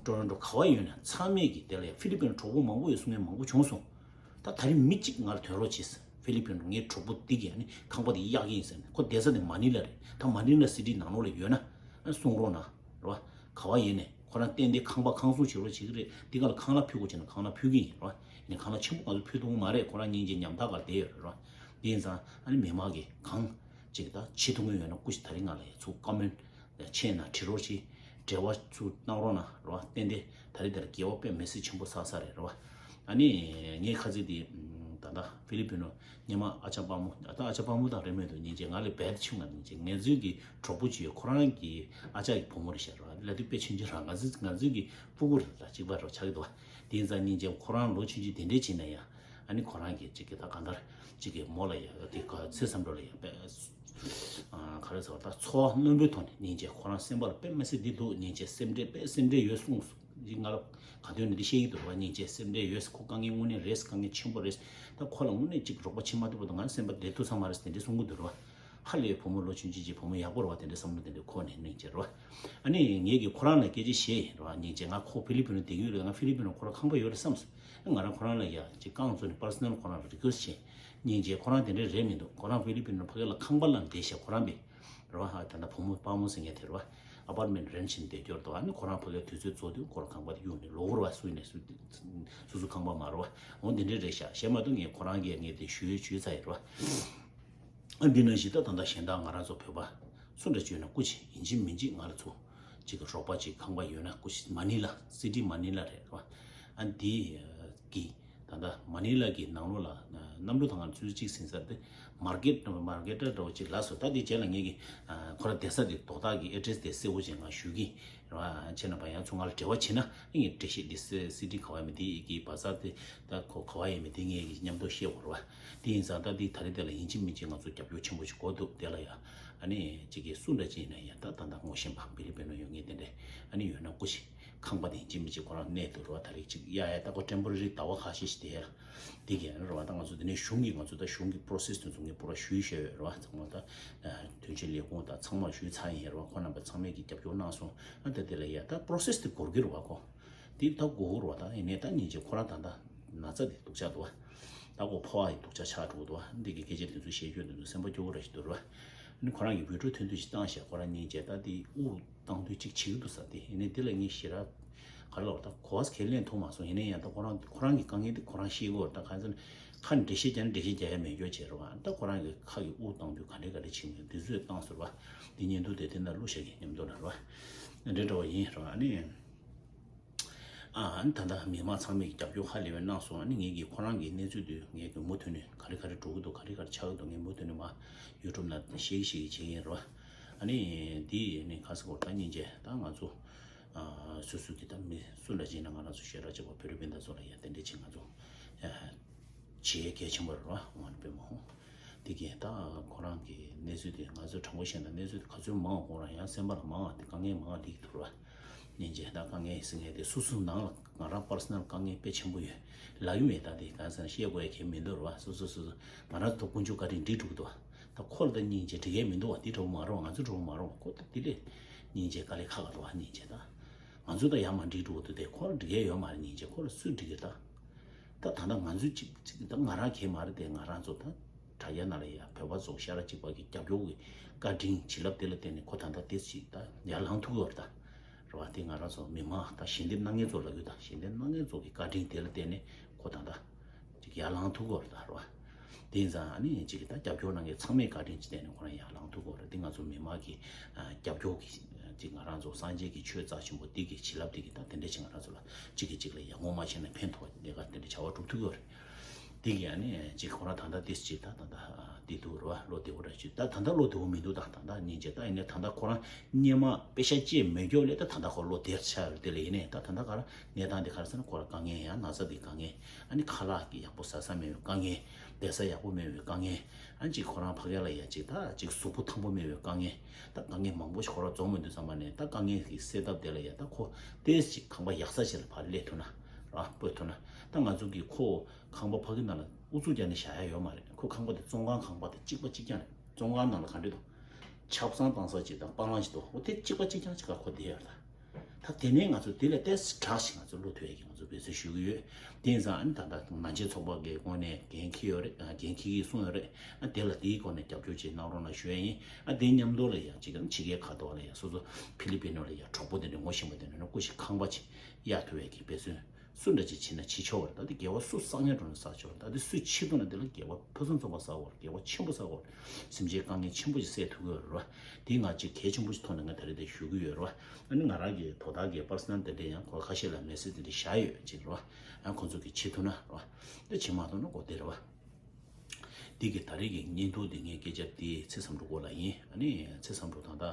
ཊོ་རོན་ཊོ་ག་བ་ཡོད་ན་ཚང་མས་ཀྱི་དེ་ལ་ཡ་ཕི་ལི་པིན་གྲོགས་པོ་མང་པོ་ཡོད་གསུང་མཁན་མང་པོ་བྱུང་སོང་། ད་ད་རིང་མི་གཅིག་ང་ལ་ཐོན་རོགས་བྱེད་ཟེར། ཕི་ལི་པིན་ངའི་གྲོགས་པོ་འདི་གིས་ཨ་ནི་ཁང་པ་འདི་གཡར་གྱི་ཡིན་ཟེར་ནས་ཁོ་བསྡད་ས་དེ་མ་ནི་ལ་རེད། ད་མ་ནི་ལ་སི་ཊི་ནང་ལོགས་ལ་ཡོད་ན་ཨ་གསུང་རོགས་གནང་རེད་བ། ག་བ་ཡིན་ནས་ཁོ་རང་ཏན་ཏན་ཁང་པ་ཁང་སྲུང་བྱེད་རོགས་བྱེད་ཀྱི་རེད། འདི་ག་ལ་ཁང་གླ་ཕུལ་དགོས་བྱས་ན་ཁང་གླ་ཕུལ་གྱི་ཡིན་རེད་བ། ཡིན་ནའི་ཁང་གླ་ཆེན་པོ་ག་ཚོད་ཕུལ་ཐུབ་ཀྱི་མ་རེད། ཁོ་རང་སྙིང་རྗེ་ཉམ་ཐག་ག་ལ་བསྡད་ཡོད་རེད་བ། དེ་ཡིན་ཙང་ཨ་ནི་མི་མང་གིས་གང་ཅིག་ད་བྱེད་ཐུབ་ཀྱི་ཡོད་ན་སྐུ་ཞིག་ད་རིང་ང་ལ་ཡ་ཚུར་ཀོ་མེན་ཊི་ཡ་མཆན་ནང་བྲིས་རོགས་བྱེད། འབྲེལ་བ་ཚུར་གནང་རོགས་གནང་རེད་བ། ཏན་ཏན་ད་རེས་དེ་ལ་དགེ་བ་དཔེ་མི་སྲིད་ཆེན་པོ་བསགས་ས་རེད་རེད་བ། ཨ་ནི་ངའི་ཁ་ཚིག་དེ་ད་ལྟ་ཕི་ལི་པིན་ནོ་སྔོན་མ་ཨ་ཅག་དཔའ་མོ་ད་ལྟ་ཨ་ཅག་དཔའ་མོ་དང་རེད་མེད་དུ་སྙིང་རྗེ་ང་ལས་བེད་ཆུང་ང་སྙིང་རྗེ། ང་ཚོའི་གི་གྲོགས་པོ་ཅིག་ཡོད། ཁོ་རང་གི་ཨ་ཅག་གི་བུ་མོ་རེད་ཤག་རེད་བ། ལ་དུས་དཔེ་ཆུང་ཆུང་རང་ང་ཚོའི་ང་ཚོའི་གི་སྤུ་གུ་རེད་ལ་གཅིག་པ་རེད་ཆགས་ཀྱི་འདུག་བ། དེ་ཡིན་ཙང་སྙིང་རྗེ་ཁོ་རང་ལོ་ཆུང་ཆུང་དེ་འདྲས་བྱས་ན་ཡང་ཨ་ནི་ཁོ་རང་གི་ཅིག་གི་ད་གང་ལྟར་ཅིག་གི་མོ་ལ་ཡ་དེ་ག་ཚེ་བསམ་གྲུབ་ལ་ཡ་དཔེ་ག་རེ་ཟེར་བ་ད་ཚོར་བ་རྣོན་པོའི་ཐོག་ནས་སྙིང་རྗེ་ཁོ་རང་སེམས་པ་ལ་དཔེ་མི་སྲིད་འདི་འདུག་སྙིང་རྗེ་སེམས་ཁྲལ་དཔེ་སེམས་ཁྲལ་ཡོད་གསུངས་སོང་། འདི་ང་ལ་ག་དུས་ནས་འདི་བཤད་ཀྱི་འདུག་རེད་བ། སྙིང་རྗེ་སེམས་ཁྲལ་ཡོད། ཁོ་དཀའ་ངལ་དངོས་གནས་རེད། དཀའ་ངལ་ཆེན་པོ་རེད། ད་ཁོ་ལ་དངོས་གནས་ཅིག་རོགས་པ་བྱེད་མ་ཐུབ་པ་དང་ང་སེམས་པ་བདེ་ཐུབ་ས་མ་རེད་དེ་འདྲས་གསུང་གི་འདུག་རེད་བ། ཧ་ལས་བུ་མོ་ལོ་ཆུང་ཆུང་ཅིག་བུ་མོ་ཡག་པོ་རེད་བ། དེ་འདྲའི་བསམ་བློ་དེ་འདྲའི་འཁོར་ནས་སྙིང་རྗེ་རེད་བ། ཨ་ནི་ངས་ཀྱིས་ཁོ་རང་ལ་སྐད་ཆ་བཤད་རེད་བ། སྙིང་རྗེ། ང་ཁོ་ཧྥི་ལི་པིན་ལ་བསྡད་ཀྱི་ཡོད་རེད། ང་ཧྥི་ལི་པིན་ལ་ཁོ་རང་ཁང་པ་ཡོད་རེད་བསམ་སོང་། ང་རང་ཁོ་རང་ལ་ཡ་ཅིག་རྐང་བཙུགས་ནས་པར་སོ་ནལ་ཁོ་རང་ལ་རི་ཀུ་ཨེ་སི་བྱས། སྙིང་རྗེ། ཁོ་རང་དེ་འདྲའི་རེད་མི་འདུག་ཁོ་རང་ཧྥི་ལི་པིན་ལ་ཕ་གི་ལ་ཁང་པ་ལ་བསྡད་ཤག་ཁོ་རང་པས་རེད་བ། ཨ་ད་ལྟ་བུ་མོ་དཔའ་མོ་ཟེར་མཁན་དེ་རེད་བ། ཨ་པར་མེན་རེན་ཊི་བྱས་བསྡད་ཀྱི་ཡོད་རེད་དོ། ཨ་ནི་ཁོ་རང་ཕ་གིའི་དུས་ཚོད་རྫོགས་དུས་ཁོ་རང་ཁང་པ་དེ་གཡུགས་ནས་ལོག་རེད་བ། སུ་ཡིན་ནས་སུ་སུ་སུ་ཁང་པ་མ་རེད་བ། འོ་འདི་འདྲའི་རེད་ཤག་བཤད་མ་གཏོགས་ངས་ཁོ་རང་གིས་ངས་དེ་ཞུས་ཞུས་ཚར་ཡོད་རེད་བ། ཨ་འདི་ནང་བཞིན་ད་ད་ལྟ་གཞན་དག་ང་རང་ཚོ་བོད་པ་སུ་འདྲ་བྱུང་ན་སྐུ་མཁྱེན། ཡིན་གཅིག་མིན་གཅིག་ང་ལ་ཚུར་གཅིག་གི་རོགས་པ་ཅིག་ཁང་པ་ཡོད་ན་སྐུ་མཁྱེན། མ་ནི་ལ། སི་ཊི་མ་ནི་ལ་རེད་བ། ཨ་འདི་གི་ད་ལྟ་མ་ནི་ལ་གི་ནང་ལོགས་ལ་གནམ་གྲུ་དང་ཚུལ་གཅིག་ཟིན་ས་དེ་མར་ཀེཊ་མར་ཀེཊ་འདྲ་བོ་ཅིག་ལབ་སོང་། ད་འདི་རྗེས་ལ་ངས་ཀྱི་ཁོ་ར་བསྡད་ས་དེ་དོ་བདག་གི་ཨེ་ཌི་རེ་སི་དེ་གསལ་བོ་ཅིག་ང་ཞུ་གི་རེད་བ། བྱས་ན་བ་ཡང་ཚོ་ང་ལ་འབྲེལ་བ་བྱེད་ན་ངས་འགྲེལ་བཤད་འདི་སི་སི་ཊི་ག་བ་ཡིན་མིན་དེ་གི་བ་ས་དེ་ད་ཁོ་ག་བ་ཡིན་མིན་དེ་ངས་ཀྱི་མཉམ་དུ་ཤེས་དགོས་རེད་བ། དེ་ཡིན་ཙང་ད་འདི་ད་རེས་དེ་ལ་ཡིན་གཅིག་མིན་གཅིག་ང་ཚོ་རྒྱབ་སྐྱོར་ཆེན་པོ་ཞིག་དགོས་འདུག་དེ་ལ་ཡ་ཨ་ནི་གཅིག་གིས་སུ་འདྲ་ཅིག་ཡིན་ན་ཡང་ད་ད་ད་ངོ་ཤེས་པ་ཧྥི་ལི་པིན་ལ་ཡོད་མཁན་དེ་འདྲས་ཨ་ནི་ཡོད་ན་སྐུ་མཁྱེན། ཁང་པ་དེ་ཡིན་གཅིག་མིན་གཅིག་ཁོ་རང་གནས་ཐུབ་རེད་བ། ད་རེས་གཅིག་ཡ་ཡ་ད་ཁོ་ཊེམ་པོ་ར་རི་ཟླ་བ་ཁ་ཤས་ཤིག་དེ་ཡ་དེ་གས་རེད་བ། ད་ང་ཚོ་དེ་ནས་གཞུང་གིས་ང་ཚོ་ད་གཞུང་གི་པོ་རོ་སེ་སི་དེ་ཚོ་ངས་པུ་ར་ཞུས་བཞག་ཡོད་རེད་བ། ཚང་མ་ད་དོན་ཆེན་ལས་ཁུངས་དང་ཚང་མ་ཞུས་ཚར་ཡིན་རེད་བ། ཁོ་རྣམ་པ་ཚང་མས་ཀྱི་རྒྱབ་སྐྱོར་གནང་སོང་། ཨ་ད་དེ་ལ་ཡ་ད་པོ་རོ་སེ་སི་དེ་འགོར་གི་རེད་བ། ཁོ་དེ་ད་འགོར་གི་རེད་བ། ད་ཡིན་ནའི་ད་སྙིང་རྗེ་ཁོ་རང་ད་ད་ན་ཚ་དེ་སྡུག་ཅག་འདུག་བ། ད་ཁོ་ཕོ་བ་ཡི་སྡུག་ཅག་ཆགས་འགྲོ་གི་འདུག་བ། འདི་གི་སྐད་ཆ་དེ་ཚོ་བཤད་རྒྱུ་དེ་ཚོ་སེམས་པ་སྐྱོ་བོ་ར་ཞིག་འདུག་རེད་བ། ཨ་ནི་ཁོ་རང་གིས་བི་ཌི་ཡོ་ཐུང་ཐུང་ཞིག་བཏང་བཞག་ཁོ་རང་སྙིང་རྗེ་ད་དེ་དབུགས་བཏང་དུས་གཅིག་བྱེད་ཀྱི་འདུག་ས་དེ། ཡིན་ནའི་དེ་ལ་ངས་ཞེ་དྲག་ག་རེ་ལབ་ད་གོ་བ་ཁས་ལེན་ཐུབ་མ་སོང་། ཡིན་ནའི་ཡང་ད་ཁོ་རང་ཁོ་རང་གི་དཀའ་ངལ་དེ་ཁོ་རང་ཤེས་ཀྱི་ཡོད་རེད། ད་གང་ཟེར་ན་ཁ་འགྲེལ་བཤད་རྒྱག་ན་འགྲེལ་བཤད་རྒྱག་ཡ་མེད་སྐྱོ་བྱས་རེད་བ། ད་ཁོ་རང་གི་ཁ་གི་དབུགས་བཏང་དུས་ག་འདྲས་ག་འདྲས་བྱེད་མིན་དེ་ཚོས་བཏང་ཟེར་བ། དེ་བརྙན་ཐུང་དེ་དེ་འདྲ་བླུགས་བཞག་གི་མཉམ་དུ་ལ་རེད་བ། འདྲ་འདྲ་བ་ཡིན་རེད་བ། ཨ་ནི། ཨ་ནི་ད་ལྟ་མི་མང་ཚང་མས་རྒྱབ་སྐྱོར་ཧ་ལས་པའི་གནང་སོང་། ཨ་ནི་ངེད་ཀྱིས་ཁོ་རང་གི་གནས་ཚུལ་དེ་ངས་ཀྱི་མུ་མཐུད་ནས་ག་རེ་ག་རེ་འགྲོ་གི་འདུག་ག་རེ་ག་རེ་ཆགས་ཀྱི་འདུག་ངས་མུ་མཐུད་ནས་མར་ཡུ་ཊུབ་ནང་ཤེར་ཤེར་བྱེད་ཀྱི་ཡིན་རོ། ཨ་ནི་འདི་ནི་ག་ས་གོ་ད་སྙིང་རྗེ་ད་ང་ཚོ་ཨ་སོ་སོ་གི་ད་མི་སུ་འདྲ་ཅིག་ན་ང་རང་ཚོ་ཞེ་དྲག་ཅིག་བ་ཕི་ལི་པིན་ད་ཚོ་ལ་ཡ་དེ་འདྲ་ཅིག་ང་ཚོ་ཨ་བྱེད་གལ་ཆེན་པོ་རེད་རོ། ཝང་པེ་མོ། དེ་གས་ད་ཁོ་རང་གི་གནས་ཚུལ་དེ་ང་ཚོས་དྲང་པོ་བཤད་ན་གནས་ཚུལ་དེ་ག་ཚོད་མང་བ་ཁོ་རང་ཡང་སེམས་པ་ལ་མང་བ་དེ་དཀའ་ངལ་མང་བ་དེ་གི་ཐུག་ར། སྙིང་རྗེ་ད་དཀའ་ངལ་ཟེར་མཁན་དེ་སོ་སོའི་ནང་ལ་ང་རང་པར་སོ་ནལ་དཀའ་ངལ་དཔེ་ཆེན་པོ་ཡོད་ལབ་ཀྱི་མེད། ད་དེ་གང་ཟེར་ན་བཤད་དགོས་ཡ་གལ་མི་འདུག་ར་བ། སོ་སོ་སོ་སོ་ང་རང་ཚོ་དཀོན་མཆོག་བཀའ་དྲིན་འགྲིག་འགྲོ་གི་འདུག་ད་ཁོ་ལ་ད་སྙིང་རྗེ་འགྲིག་ཡ་མི་འདུག་བ། དེ་འདྲ་བོ་མ་རེད་བ། ང་ཚོ་འདྲ་བོ་མ་རེད་བ། ཁོ་ད་དེ་ལས་སྙིང་རྗེ་དཀའ་ལས་ཁག་ག་འདུག་བ། སྙིང་རྗེ་ད་ང་ཚོ་ད་ཡ་མ་འགྲིག་འགྲོ་གི་འདུག་དེ་ཁོ་ལ་འགྲིག་ཡ་ཡོད་མ་རེད། སྙིང་རྗེ་ཁོ་ལ་སུས་འགྲིག་གི་ད། ད་ད་ལྟ་ང་ཚོའི་གཅིག་གཅིག་ད་ང་རང་གིས་མ་རེད་དེ། ང་རང་ཚོ་ད་དྲ་རྒྱ་ནང་ལ་ཡ་བོད་པ་ཚོ་ཤ་ར་གཅིག་པ་གི་རྒྱབ་སྐྱོར་གི་བཀའ་དྲིན་བྱིན་རླབས་དེ་ལ་བརྟེན་ནས་ཁོ་ད་ལྟ་ཏེ་ཞིག་ད་ཡར་ལངས་ཐུབ་ཀྱི་ཡོད་རེད་ད། རེད་བ། དེ་ང་རང་ཚོ་མི་མང་ད་ཞལ་འདེབས་གནང་མཁན་ཚོ་ལབ་ཡོད་ད། ཞལ་འདེབས་གནང་མཁན་ཚོ་གི་བཀའ་དྲིན་དེ་ལ་བརྟེན་ནས་ཁོ་ད་ལྟ་ཅིག་ཡར་ལངས་ཐུབ་ཀྱི་ཡོད་རེད་ད། རེད་བ། དེ་ཡིན་ཙང་ཨ་ནི་ཅིག་གི་ད་རྒྱབ་སྐྱོར་གནང་མཁན་ཚང་མའི་བཀའ་དྲིན་གྱི་སྟེང་ནས་ཁོ་རང་ཡར་ལངས་ཐུབ་ཀྱི་ཡོད་རེད། དེ་ང་ཚོ་མི་མང་གི་རྒྱབ་སྐྱོར་གྱི་ཅིག་ང་རང་ཚོ་སངས་རྒྱས་ཀྱི་ཆོས་རྩ་ཆེན་པོ་འདི་གི་བྱིན་རླབས་འདི་གི་ད་དེ་འདྲ་ཅིག་ང་རང་ཚོ་ལ་གཅིག་གིས་གཅིག་ལ་ཡར་ངོ་མ་བྱས་ན་ཕན་ཐོགས་པའི་ལས་ཀ་དེ་འདྲ་བྱ་བ་སྒྲུབ་ཐུབ་ཀྱི་ཡོད་རེད། འདི་གི་ཨ་ནི་ཅིག་ཁོ་རང་ད་ལྟ་ཏིས་ཅིག་ད་ད་ད་འདི་འདུག་རེད་བ། བློ་བདེ་བོ་ར་ཅིག་ད་ད་ལྟ་བློ་བདེ་བོ་མི་འདུག་ད་ད་ལྟ་སྙིང་རྗེ་ད་ཡིན་ནའི་ད་ལྟ་ཁོ་རང་སྙེ་མ་པེ་ཤ་བཅད་མེད་རྒྱུ་ལས་ད་ད་ལྟ་ཁོ་བློ་བདེ་ཆགས་ཡོད་རེད། དེ་ལ་ཡིན་ནའི་ད་ད་ལྟ་ག་ར་གནས་སྟངས་འདི་ག་རེ་ཟེར་ན་ཁོ་རང་དཀའ་ངལ་ཡང་ན་ཚ་འདི་དཀའ་ངལ། ཨ་ནི་ཁ་ལག་གི་ཡག་པོ་ཟ་ས་མེད་པའི་དཀའ་ངལ། བསྡད་ས་ཡག་པོ་མེད་པའི་དཀའ་ངལ། ཨ་ནི་ཅིག་ཁོ་རང་ཕ་གི་ལ་ཡ་ཅིག་ད་ཅིག་གཟུགས་པོ་ཐང་པོ་མེད་པའི་དཀའ་ངལ། ད་དཀའ་ངལ་མང་པོ་ཞིག་ཁོ་རང་འཛོམས་མི་འདུག་བསམ་པ་ནས་ད་དཀའ་ངལ་གྱི་སེལ་ཐབས་དེ་ལ་ཡ་ད་ཁོ་ཏོག་ཙམ་ཅིག་ཁང་པ་ཡག་ས་ཞིག་ལ་ཕར་སླེབས་ཐུབ་ན་ར་སྤོས་ཐུབ་ན། ད་ང་ཚོ་གི་ཁོ་ཁང་པ་ཕ་གི་ནང་ལ་ཨུ་ཚུགས་རྒྱག་ནས་བཞག་ཡ་ཡོད་མ་རེད། ཁོ་ཁང་པ་དེ་བཙོན་ཁང་ཁང་པ་དང་གཅིག་པ་གཅིག་རྐྱང་རེད། བཙོན་ཁང་ནང་ལ་ག་འདྲ་འདུག་ཆབ་གསང་བཏང་ས་ཅིག་དང་སྤང་བླང་ཅིག་འདུག་འོ་དེ་གཅིག་པ་གཅིག་རྐྱང་ཅིག་ག་ཁོ་བསྡད་ཡོད་རེད་ད། ད་དེ་ནས་ང་ཚོ་དེ་ལས་ཏོག་ཙམ་དྲག་ཞིག་ང་ཚོ་བློ་མཐུན་ཡས་ཀྱི་ང་ཚོ་འབད་བརྩོན་ཞུ་གི་ཡོད། དེ་ཡིན་ཙང་ཨ་ནི་ད་ལྟ་ནང་ཆེན་ཚོགས་པ་གི་ངོས་ནས་འགན་འཁྱེར་ཡོད་རེད། ཨ་འགན་འཁྱེར་གྱིས་གསུངས་ཡོད་རེད། ཨ་དེ་ལ་དེའི་སྒོ་ནས་རྒྱབ་སྐྱོར་ཅིག་གནང་རོགས་གནང་ཞུ་ཡ་ཡིན། ཨ་དེའི་མཉམ་དུ་ལ་ཡ་ཅིག་ཨ་ཕྱི་རྒྱལ་ཁ་ཐོག་ལ་ཡ་སོ་སོ་ཕི་ལི་པིན་ནོ་ལ་ཡ་གྲོགས་པོ་དེ་འདྲ་ངོ་ཤེས་པ་དེ་འདྲ་ནས་སྐུ་ཞིག་ཁང་པ་ཅིག་གཡར་ཐུབ་ཡས་ཀྱི་འབད་བརྩོན་སུ་འདྲ་ཅིག་བྱེད་ན་བྱེད་ཆོག་པ་རེད། ད་དེ་དགེ་བ་སུ་བསགས་སྙིང་འདོད་ན་བསགས་ཆོག་ད་དེ་སུས་བྱེད་ཐུབ་ན་དེ་ལ་དགེ་བ་ཕུན་སུམ་ཚོགས་པ་བསགས་དགོས་རེད། དགེ་བ་ཆེན་པོ་བསགས་དགོས་རེད། སེམས་ཅན་དཀའ་ངལ་ཆེན་པོ་ཞིག་སེལ་ཐུབ་ཀྱི་ཡོད་རེད་བ། དེ་ང་ཅིག་གལ་ཆེན་པོ་ཞིག་མཐོང་ནས་ང་ད་རེས་དེ་ཞུ་གི་ཡོད་རེད་བ། ཨ་ནི་ང་རང་གི་དོ་བདག་གི་པར་སོ་ནལ་དེ་འདྲ་ཡང་ཁོ་ཁ་ཤས་ལ་མེ་སེ་ཇི་དེ་འདྲ་བཞག་ཡོད་ཅིག་རེད་བ། ཨ་ཁོ་ཚོ་གིས་བྱེད་ཐུབ་ན་རེད་བ། དེ་བྱེད་མ་ཐུབ་ན་ཁོ་དེ་རེད་བ། འདི་གི་ད་རེས་ཀྱི་བརྙན་ཐུང་འདི་ངས་སྐད་ཆ་འདི་ཚེ་བསམ་གྲུབ་སྐོར་ལ་ཡིན། ཨ་ནི་ཚེ་བསམ་གྲུབ་ད་ལྟ་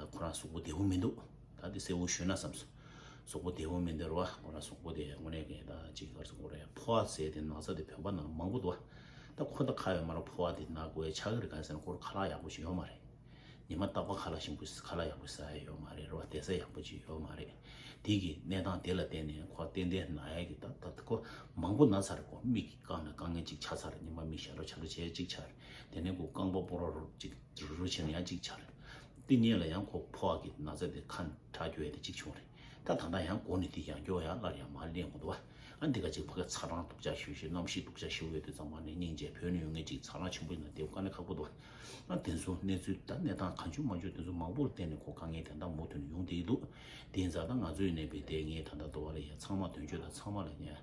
ཁོ་རང་གཟུགས་པོ་བདེ་པོ་མི་འདུག་ད་འདི་གསལ་པོ་ཞུས་ན་བསམ་སོང་། གཟུགས་པོ་བདེ་པོ་མི་འདུག་རེད་བ། ཁོ་རང་གཟུགས་པོ་དེ་དངོས་གནས་ཀྱི་ད་ཅིག་ག་རེ་ཟེར་དགོས་རེད། ཕོ་བ་ཟེར་དེ་ན་ཚ་དེ་བོད་པ་ནང་ལ་མང་པོ་འདུག་བ། ད་ཁོ་ད་ཁ་ཡོད་མ་རེད། ཕོ་བ་དེ་ན་དགོས་ཆགས་ཀྱི་རེད། གང་ཟེར་ན་ཁོར་ཁ་ལག་ཡག་པོ་ཞིག་ཡོད་མ་རེད། ཉི་མ་རྟག་པར་ཁ་ལག་ཞིམ་པོ་ཁ་ལག་ཡག་པོ་ཟ་ཡ་ཡོད་མ་རེད། རེད་བ། བསྡད་ས་ཡག་པོ་ཅིག་ཡོད་མ་རེད། དེ་གི་གནས་སྟངས་དེ་ལ་བརྟེན་ནས་ཁོ་ཏན་ཏན་ན་ཡ་གི་ད་ད་ཁོ་མང་པོ་ན་ཚར། ཁོ་མིག་གི་རྐང་ལ་དཀའ་ངལ་ཅིག་ཆགས་ཚར། ཉི་མ་མིག་ཞར་རོ་ཆ་རོ་བྱས་ཅིག་ཆགས། དེ་ནས་ཁོ་རྐང་པ་སྤོ་རོ་རོ་ཅིག་རུ་རུ་བྱས་ནས་ཡང་ཅིག་ཆགས། དེ་གཉིས་ལ་ཡང་ཁོ་ཕོ་བ་གི་ན་ཚ་དེ་ཁ་ཁྲག་རྒྱུ་ཡ་དེ་གཅིག་བྱུང་རེད། ད་ད་ལྟ་ཡང་མགོ་ནས་དེ་ཡང་སྐྱོ་ཡང་སླར་ཡང་མར་སླེབས་འོང་འདུག་བ། ཨ་འདི་ག་ཅིག་ཕ་གི་ཚ་གྲང་སྡུག་ཅག་ཞུ་ཞུ་གནམ་གཤིས་སྡུག་ཅག་ཞུ་འོས་དུས་ཙམ་པ་ནས་སྙིང་རྗེ་བོད་ནས་ཡོང་མཁན་ཅིག་ཚ་གྲང་ཆེན་པོ་ཡིན་ན་དེ་དཀའ་ལས་ཁག་པོ་འདུག་བ། ཨ་དེ་ཚོ་གནས་ཚུལ་ད་གནས་སྟངས་གང་བྱུང་མང་བྱུང་དེ་ཚོ་མང་པོར་བརྟེན་ནས་ཁོ་དཀའ་ངལ་དེ་འདྲ་མུ་མཐུད་ནས་ཡོང་བསྡད་ཀྱི་འདུག་དེ་ཡིན་ཙང་ད་ང་ཚོ་ཡིན་ནའི་བི་དེ་ངས་ད་ལྟ་དུ་བ་ལ་ཡ་ཚང་མ་དོན་གཅོད་དང་ཚང་མ་ལ་ཡ་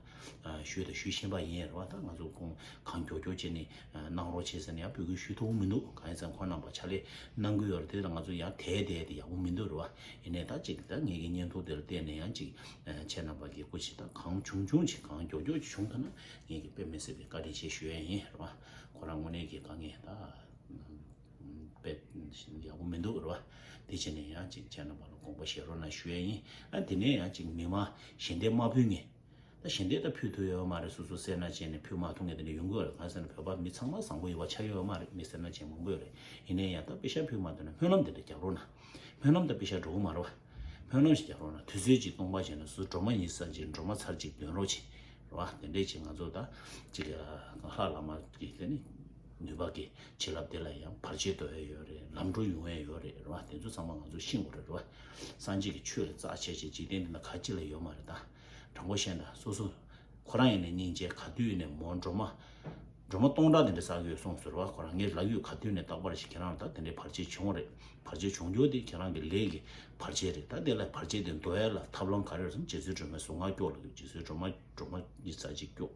ཞུས་དང་ཞུ་བཞིན་པ་ཡིན་རེད་བ། ད་ང་ཚོ་ཁོང་གང་མགྱོགས་མགྱོགས་བྱས་ནས་གནང་རོགས་བྱེད་ཟེར་ནས་ཡང་འབོད་སྐུལ་ཞུ་ཐུབ་ཀྱི་མི་འདུག་གང་ཡིན་ཟེར་ན་ཁོང་རྣམ་པ་ཕྱག་ལས་གནང་གི་ཡོད་རེད། དེ་ལ་ང་ཚོ་ཡང་དེ་དེ་དེ་ཡག་པོ་མི་འདུག་རེད་བ། ཡིན་ནའི་ད་ཅིག་ད་ངེད་ཀྱི་བརྙན་ཐུང་དེ་ལ་བལྟས་ནས་ཡང་ཅིག་ཁྱེད་རྣམ་པ་གི་སྐུ་མཁྱེན་ད་གང་བྱུང་བྱུང་ཅིག་གང་མགྱོགས་མགྱོགས་ཅིག་བྱུང་ཐུབ་ན་ངེད་ཀྱི་དཔེ་མི་སྲིད་པའི་བཀའ་དྲིན་ཆེ་ཞུ་ཡ་ཡིན་རེད་བ། ཁོ་རང་དངོས་གནས་ཀྱི་དཀའ་ངལ་ད་དཔེ་ཡག་པོ་མི་འདུག་རེད་བ། དེ་བྱས་ནས་ཡང་ཅིག་ཁྱེད་རྣམ་པ་ལ་དགོངས་པ་བཞེས་རོགས་གནང་ཞུ་ཡ་ཡིན། ཨ་དེ་ནས་ཡང་ཅིག་མི་མང་ཞལ་འདེབས་མ་ཕུལ་མཁན། ད་ཞལ་འདེབས་ད་ཕུལ་ཐུབ་ཡོད་མ་རེད། སོ་སོ་སེར་སྣ་བྱས་ནས་ཕུལ་མ་ཐུབ་མཁན་དེ་འདྲ་ཡོང་གི་ཡོད་རེད། གང་ཟེར་ན་བོད་པ་མི་ཚང་མ་བཟང་པོ་ཡོད་པ་ཆགས་ཡོད་མ་རེད། མི་སེར་སྣ་ཅན་མང་པོ་ཡོད་རེད། ཡིན་ནའི་ཡང་ད་པེ་ཤག་ཕུལ་མ་ཐུབ་ན་སྨོན་ལམ་དེ་འདྲ་རྒྱག་རོགས་གནང་། སྨོན་ལམ་ད་པེ་ཤག་འགྲོ་གི་མ་རེད་བ། སྨོན་ལམ་ཞིག་རྒྱག་རོགས་གནང་། དུས་ཚོད་ཅིག་སྟོང་པ་བྱས་ན་སུ་སྒྲོལ་མ་ཉི་ཤུ་རྩ་གཅིག་སྒྲོལ་མ་ཚར་གཅིག་འདོན་རོགས་བྱེད་རེད་བ། དེ་འདྲས་ཅིག་ང་ཚོ་ད་ཅིག་ལྷ་བླ་མ་གི་དེ་ནི་ནུས་པ་གི་བྱིན་རླབས་དེ་ལ་ཡང་བར་ཆད་གཏོང་ཡ་ཡོད་རེད། ལམ་འགྲོ་ཡོང་ཡ་ཡོད་རེད་རེད་བ། དེ་ཚོ་ཚང་མ་ང་ཚོ་ཤེས་དགོས་རེད་རེད་བ། སངས་རྒྱས་ཀྱི་ཆོས་ལ་རྩ་ཆེ་ཆེ་འཇིག་རྟེན་འདི་ན་ག་ཅི་ལ་ཡོད་མ་རེད་ད། དྲང་པོ་བཤད་ན་སོ་སོ་ཁོ་རང་ཡིན་ནའི་སྙིང་རྗེ། ག་དུས་ཡིན་ནའི་མོ་སྒྲོལ་མ་སྒྲོལ་མ་སྟོང་ཕྲག་དེ་འདྲ་བསགས་ཡོད་གསུངས་ཟེར་བ། ཁོ་རང་ངས་ལབ་ཡོད། ག་དུས་ནས་རྟག་པར་ཞིག་ཁྱེད་རང་ལ་ད་དེ་འདྲའི་བར་ཆད་བྱུང་བ་རེད། བར་ཆད་བྱུང་རྒྱུ་དེ་ཁྱེད་རང་གི་ལས་ཀྱི་བར་ཆད་རེད། ད་དེ་ལ་བར་ཆད་དེ་འདོར་ཡ་ལ་ཐབས་ལམ་ག་རེ་རེད་ཟེར་ན་རྗེ་བཙུན་སྒྲོལ་མའི་གཟུངས་སྔགས་སྐྱོར་ལ་རྗེ་བཙུན་སྒྲོལ་མ་སྒྲོལ་མ་ཉི་ཤུ་རྩ་གཅིག་སྐྱོར།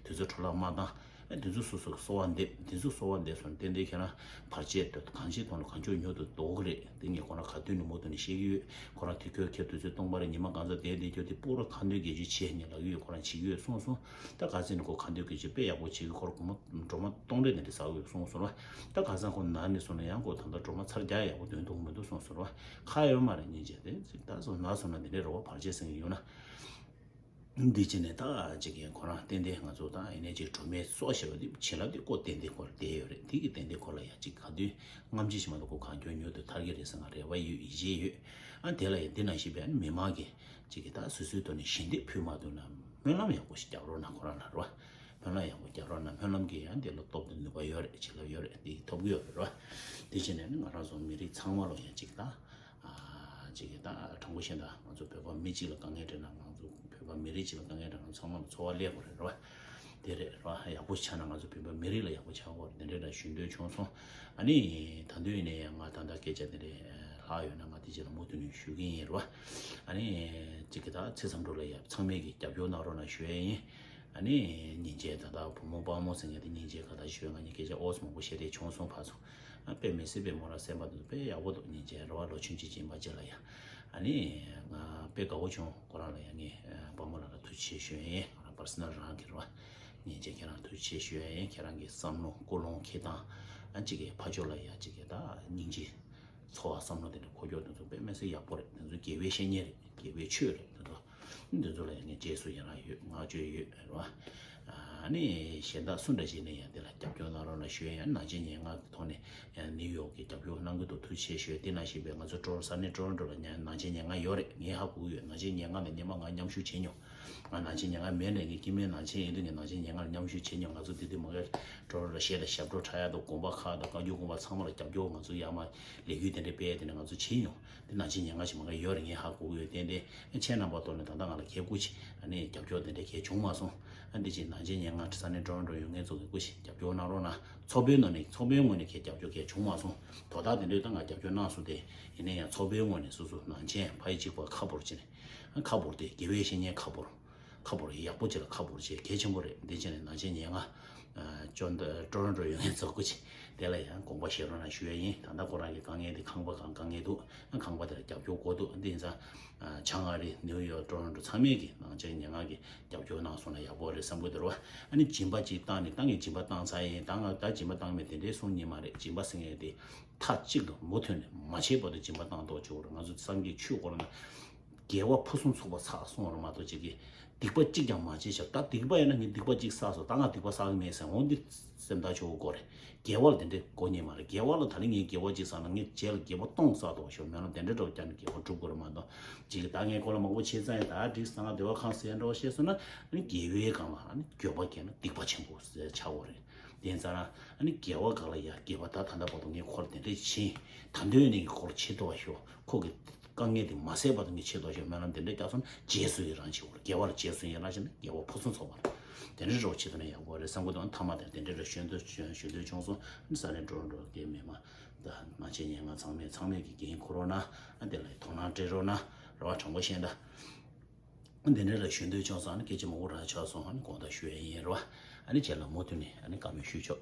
དེ་ཚོ་འཕྲོ་བརླག་མ་བཏང་། ཨ་དེ་ཚོ་སོ་སོ་གི་གསོལ་བ་འདེབས། དེ་ཚོ་གསོལ་བ་འདེབས་སོང་ན་ཏན་ཏན་ཁྱེད་རང་བར་ཆད་དེ་གང་ཅིའི་དོན་ལ་གང་མགྱོགས་མྱུར་དུ་ལྡོག་གི་རེད། དེ་ངས་ཁོ་རང་ག་དུས་ནས་མུ་མཐུད་ནས་བཤད་ཀྱི་ཡོད། ཁོ་རང་དུས་ཁྱོད་ཁྱེད་དུས་ཚོད་སྟོང་པ་རེད། ཉི་མ་གང་ཚ་བསྡད་བསྡད་རྒྱུ་དེ་སྤོ་ར་ཁ་འདོན་སྐད་ཆ་བྱས་ནས་ལབ་ཀྱི་ཡོད། ཁོ་རང་བྱེད་ཀྱི་ཡོད་གསུངས་སོང་། ད་ག་ཚོད་ནས་ཁོ་ཁ་འདོན་སྐད་ཆ་དཔེ་ཡག་པོ་བྱེད་ཀྱི། ཁོ་རང་སྒྲོལ་མ་སྒྲོལ་མ་སྟོང་ཕྲག་དེ་འདྲ་བསགས་ཀྱི་ཡོད་གསུངས་སོང་ར། ད་ག་ཚ་ཁོ་ན་ནས་སོང་ན་ཡང་ཁོ་ད་ལྟ་སྒྲོལ་མ་ཚར་རྒྱག་ཡག་པོ་འདོན་ཐུབ་མི་འདུག་གསུངས་སོང་ར། ཁག་ཡོད་མ་རེད། སྙིང་རྗེ་དེ་ད་སོང་ན་སོང་ན་དེ་འདྲའི་རོགས་པ་བར་ཆད་ཟིན་གྱི་ཡོད་ན། འདི་བྱས་ནས་ད་ཅིག་ཡང་ཁོ་རང་ཏན་ཏན་ང་ཚོ་ད་ཡིན་ནའི་ཅིག་སྒྲོལ་མའི་གསོལ་ཞེས་པ་འདི་བྱིན་རླབས་འདི་ཀོ་ཏན་ཏན་ཁོ་ལ་བསྡད་ཡོད་རེད། དེ་གི་ཏན་ཏན་ཁོ་ལ་ཡང་ཅིག་ག་དུས་སྔ་ཕྱི་ཞིག་མ་གཏོགས་ཁོ་གང་མགྱོགས་མྱུར་དུ་ཐར་གྱི་རེད་ཟེར་ང་རེ་བ་ཡོད། ཡིད་ཆེས་ཡོད། ཨ་དེ་ལ་ཡང་འདི་ནང་བཞིན་པའི་མི་མང་གིས་ཅིག་གི་ད་སོ་སོའི་ཐོག་ནས་ཞལ་འདེབས་ཕུལ་མ་ཐུབ་ན་སྨོན་ལམ་ཡག་པོ་ཞིག་རྒྱག་རོགས་གནང་། ཁོ་རང་ལ་རོ། སྨོན་ལམ་ཡག་པོ་རྒྱག་རོགས་གནང་། སྨོན་ལམ་གྱི་ཡང་འདི་ལ་སྟོབས་དང་ནུས་པ་ཡོད་རེད། བྱིན་རླབས་ཡོད་རེད། འདི་ཐོབ་ཀྱི་ཡོད་རེད་རོ། དེ་བྱས་ནས་ནི་ང་རང་ཚོ་མི་རིགས་ཚང་མ་ལ་ཡང་ཅིག་ད། ཨ་ཅིག་གི་ད་དྲང་པོ་བཤད་ན་ང་ཚོ་བོད་པ་མི་གཅིག་ལ་དཀའ་ངལ་འཕྲད་ན་ང་ཚོ་བོད་པ་མི་རིགས་གཅིག་ལ་དཀའ་ངལ་འཕྲད་ན་ཚང་མ་ལ་འཚོ་བ་སླེབས་དགོས་རེད་རོ། དེ་རེད་རོ། ཡག་པོ་ཆགས་ན་ང་ཚོ་བོད་པ་མི་རིགས་ལ་ཡག་པོ་ཆགས་དགོས་རེད། དེ་འདྲ་འདྲ་ཞུ་འདོད་བྱུང་སོང་། ཨ་ནི་ད་དུང་ཡིན་ནའི་ཡང་ང་ད་ལྟ་སྐད་ཆ་དེ་འདྲ་ལྷག་ཡོད་ན་ང་དེ་རྗེས་ལ་མུ་མཐུད་ནས་ཞུ་གི་ཡིན་རོ། ཨ་ནི་ཅིག་གི་ད་ཚེ་བསམ་གྲུབ་ལ་ཡ་ཚང་མས་ཀྱི་རྒྱབ་སྐྱོར་གནང་རོགས་གནང་ཞུ་ཡ་ཡིན། ཨ་ནི་ཉིན་བྱེད་ད་ལྟ་བུ་མོ་དཔའ་མོ་ཟེར་མཁན་དེ་སྙིང་རྗེ་ག་ད་ཞུ་ང་གཉིས་སྐད་ཆ་ཨོ་ཙམ་མང་པོ་བཤད་དེ་བྱུང་སོང་ཕར་ཚུར། ཨ་དཔེ་མི་སྲིད་པའི་མོ་རང་སེམས་པ་དེ་ཚོ་དཔེ་ཡག་པོ་འདུག་སྙིང་རྗེ་རེད་བ། ལོ་ཆུང་ཆུང་ཅིག་ཡིན་པ་ཅིག་ལ་ཡ། ཨ་ནི་ང་དཔེ་དགའ་བོ་བྱུང་། ཁོ་རང་ལ་ཡ་ངས་དཔའ་མོ་ལ་ལ་ཐུགས་རྗེ་ཆེ་ཞུ་ཡ་ཡིན། ང་རང་པར་སོ་ནལ་རང་གི་རེད་བ། སྙིང་རྗེ་ཁྱེད་རང་ཐུགས་རྗེ་ཆེ་ཞུ་ཡ་ཡིན། ཁྱེད་རང་གི་བསམ་བློ་ཀུན་སློང་འཁྱེར་སྟངས་ཨ་ཅིག་གི་ཕ་ཕྱོགས་ལ་ཡ་ཅིག་གི་ད་སྙིང་རྗེ། ཚོར་བ་བསམ་བློ་དེ་འདྲ་འཁོར་སྐྱོད་དེ་ཚོ་དཔེ་མི་སྲིད་ཡག་པོ་རེད། དེ་ཚོ་དགེ་བའི་བཤེས་གཉེན་རེད། དགེ་བའི་ཆོས་རེད། དེ་ཚོ་འདི་ཚོ་ལ་ཡང་ངས་རྗེས་སུ་ཡི་རང་ཡོད། བསྔགས་བརྗོད་ཡོད་རེད་བ། ཨ་ནི་གཞན་དག་སུ་འདྲ་ཞིག་ནས་ཡང་དེ་ལ་རྒྱབ་སྐྱོར་གནང་རོགས་གནང་ཞུ་ཡ། ཡང་ནང་ཆེན་ཉེར་ལྔ་གི་ཐོག་ནས་ཡང་ནིའུ་ཡོག་གི་རྒྱབ་སྐྱོར་གནང་གི་འདུག་ཐུགས་རྗེ་ཆེ་ཞུ་ཡ། དེ་ནང་བཞིན་པའི་ང་ཚོ་ཊོ་རོ་ས་གནས་ཊོ་རོན་ཊོ་ལ་ཡང་ནང་ཆེན་ཉེར་ལྔ་ཡོད་རེད། ངས་ཧ་གོ་གི་ཡོད། ནང་ཆེན་ཉེར་ལྔ་ནས་སྔོན་མ་ང་མཉམ་ཞུགས་བྱས་མྱོང་། ང་ནང་ཆེན་ཉེར་ལྔ་མེད་ནས་ངའི་སྐྱེ་དམན་ནང་ཆེན་ཡིན་དུས་ངས་ནང་ཆེན་ཉེར་ལྔ་ལ་མཉམ་ཞུགས་བྱས་མྱོང་། ང་ཚོ་དེ་དུས་མ་གིར་ཊོ་རོན་ཊོ་གཞས་དང་ཞབས་བྲོ་འཁྲབ་ཡག་དང་དགོན་པ་ཁག་དང་བཀའ་བརྒྱུད་དགོན་པ་ཚང་མ་ལ་རྒྱབ་སྐྱོར། ང་ཚོ་ཡར་མར་ལས་འགུལ་དེ་འདྲ་སྤེལ་ཡག་དེ་འདྲ་ང་ཚོ་བྱས་མྱོང་། དེ་ནང་ཆེན་ཉེར་ལྔ་ཞིག་མ་གིར་ཡོད་རེད། ངས་ཧ་གོ་གི་ཡོད། ཏན་ཏན་ཁྱེད་རྣམ་པ་ཐོག་ནས་ད་ལྟ་ང་ལ་གལ་སྐུ་ཆེ་ཨ་ནི་རྒྱབ་སྐྱོར་དེ་འདྲ་གལ་བྱུང་མ་སོང་། ཨ་འདི་ཅིག་ནང་ཆེན་ཉེར་ལྔ་ས་གནས་ཊོ་རོན་ཊོ་ཡོད་མཁན་ཚོ་གི་སྐུ་ཞིག་རྒྱབ་སྐྱོར་གནང་རོགས་གནང་། ཚོགས་པའི་ནང་ནས་ཚོགས་པའི་ངོས་ནས་ཁྱེད་རྒྱབ་སྐྱོར་གལ་བྱུང་མ་སོང་། དོ་བདག་དེ་འདྲས་ད་ང་རྒྱབ་སྐྱོར་གནང་སོང་སྟེ། ཡིན་ན་ཡང་ཚོགས་པའི་ངོས་ནས་སོ་སོ་ནང་ཆེན་ཕ་ཡི་གཅིག་པ་ཁ་འབོར་བྱས་ནས། ཨ་ཁ་འབོར་ཏེ་དགེ་བའི་བཤེས་གཉེན་ཁ་འབོར། ཁ་འབོར་ཡག་པོ་ཅིག་ལ་ཁ་འབོར་བྱས་གལ་ཆེན་པོ་རེད། འདི་བྱས་ནས་ནང་ཆེན་ཉེར་ལྔ། ཨ་ཅོན་ཊོ་རོན་ཊོ་ཡོད་མཁན་ཚོ་སྐུ་མཁྱེན་དེ་ལ་ཡང་དགོངས་པ་བཞེས་རོགས་གནང་ཞུ་ཡ་ཡིན། ད་ལྟ་ཁོ་རང་གི་དཀའ་ངལ་དེ་ཁང་པ་གང་དཀའ་ངལ་འདུག་ཨ་ཁང་པ་དེ་ལ་རྒྱབ་སྐྱོར་དགོས་འདུག་འདི་ཡིན་ཙང་། ཨ་བྱང་ཨ་རི་ནིའུ་ཡོག་ཊོ་རོན་ཊོ་ཚང་མས་ཀྱི་ནང་ཆེན་ཉེར་ལྔ་གི་རྒྱབ་སྐྱོར་གནང་སོང་ན་ཡག་པོ་རེད་བསམ་གྱི་འདུག་རེད་བ། ཨ་ནི་སྦྱིན་པ་ཅིག་བཏང་ནས་བཏང་ངས་སྦྱིན་པ་བཏང་ཚར་ཡིན། ད་ང་ད་སྦྱིན་པ་བཏང་མེད་དེ་འདྲའི་གསུང་ཉན་མ་རེད། སྦྱིན་པ་ཟེར་མཁན་དེ་མཐའ་གཅིག་ཏུ་མུ་མཐུད་ནས་མ་ཆད་བར་དུ་སྦྱིན་པ་བཏང་ཐོག་ཆོག་རེད། ང་ཚོ་སངས་རྒྱས་ཆོས་སྐོར་ན། དགེ་བ་ཕུན་སུམ་ཚོགས་པ་བསགས་སོང་བ་རེད་མ་གཏོགས་ཅིག་གིས་སྡིག་པ་གཅིག་ཀྱང་མ་བྱས་ཤག་ད་སྡིག་པ་ཡིན་ན་ངས་སྡིག་པ་གཅིག་བསགས་སོང་། ད་ང་སྡིག་པ་བསགས་ཀྱི་མེད་ཟེར། འོ་འདི་སེམས་ཐག་ཆོད་དགོས་རེད། དགེ་བ་ལ་དེ་འདྲའི་གོ་ཉེས་མ་རེད། དགེ་བ་ལ་ད་ནི་ངས་དགེ་བ་གཅིག་བསགས་ན་ངས་རྗེས་ལ་དགེ་བ་སྟོང་བསགས་འདུག་ཞོར་མེད་ལ་དེ་འདྲའི་འདྲ་བོ་ཀྱང་ནི་དགེ་བ་སྒྲུབ་དགོས་རེད་མ་གཏོགས་ཅིག་གིས་ད་ངས་ཁོ་ལ་མང་པོ་བྱས་ཙང་ཡང་ད་འགྲིག་སོང་ང་བདེ་བ་གང་ཟེར་འདྲ་བོ་བཤད་སོང་ན་ནི་དགེ་བའི་སྒང་ལ་ནི་འགྱོད་པ་སྐྱེས་ན་སྡིག་པ་ཆེན་པོ་ཟེར་ཆགས་དགོས་རེད། དེ་ཡིན་ཙང་ན་ཨ་ནི་དགེ་བ་ག་ལ་ཡ་དགེ་བ་ད་ད་ལྟ་བར་དུ་ངས་ཁོར་དེ་འདྲས་བྱིན། ད་འདོད་ནས་ཁོར་ཆེ་ཏོ་བ་ཤོག་ཁོ་གི་དཀའ་ངལ་དེ་མ་སེལ་བར་དུ་ངས་ཆེ་ཏོ་བ་ཤོག་སྨོན་ལམ་དེ་འདྲས་རྒྱག་སོང་ན་རྗེས་སུ་ཡི་རང་བྱེད་དགོས་རེད། དགེ་བ་ལ་རྗེས་སུ་ཡི་རང་བྱེད་ན་དགེ་བ་ཕུན་སུམ་ཚོགས་པ་རེད། དེ་འདྲས་རོགས་བྱེད་ཐུབ་ན་ཡག་པོ་རེད་བསམ་གི་འདུག་མཐའ་མ་དེ་དེ་འདྲས་རེད། ཞུ་འདོད་ཞུ་འདོད་བྱུང་སོང་། ཨ་ནི་ས་ནས་འགྲོ་འགྲོ་གི་མི་མང་ད་མ་བྱེད་ཉན་ང་ཚང་མས་ཚང་མས་ཀྱི་འགན་འཁུར་རོགས་གནང་། ཨ་དེ་ལ་དོ་སྣང་སྤྲད་རོགས་གནང་། རེ་བ་དྲང་པོ་བཤད་ད། འདི་འདྲ་ལ་ཞུ་འདོད་བྱུང་སོང་། ཨ་ནི་སྐད་ཆ་མང་པོ་རང་ཆགས་སོང་། ཨ་ནི་དགོངས་དག་ཞུ་ཡ་ཡིན་རེད་བ། ཨ་ནི་རྗེས་ལ་མུ་མཐུད་ནས་ཨ་ནི་བཀའ་མོལ་ཞུས་ཆོག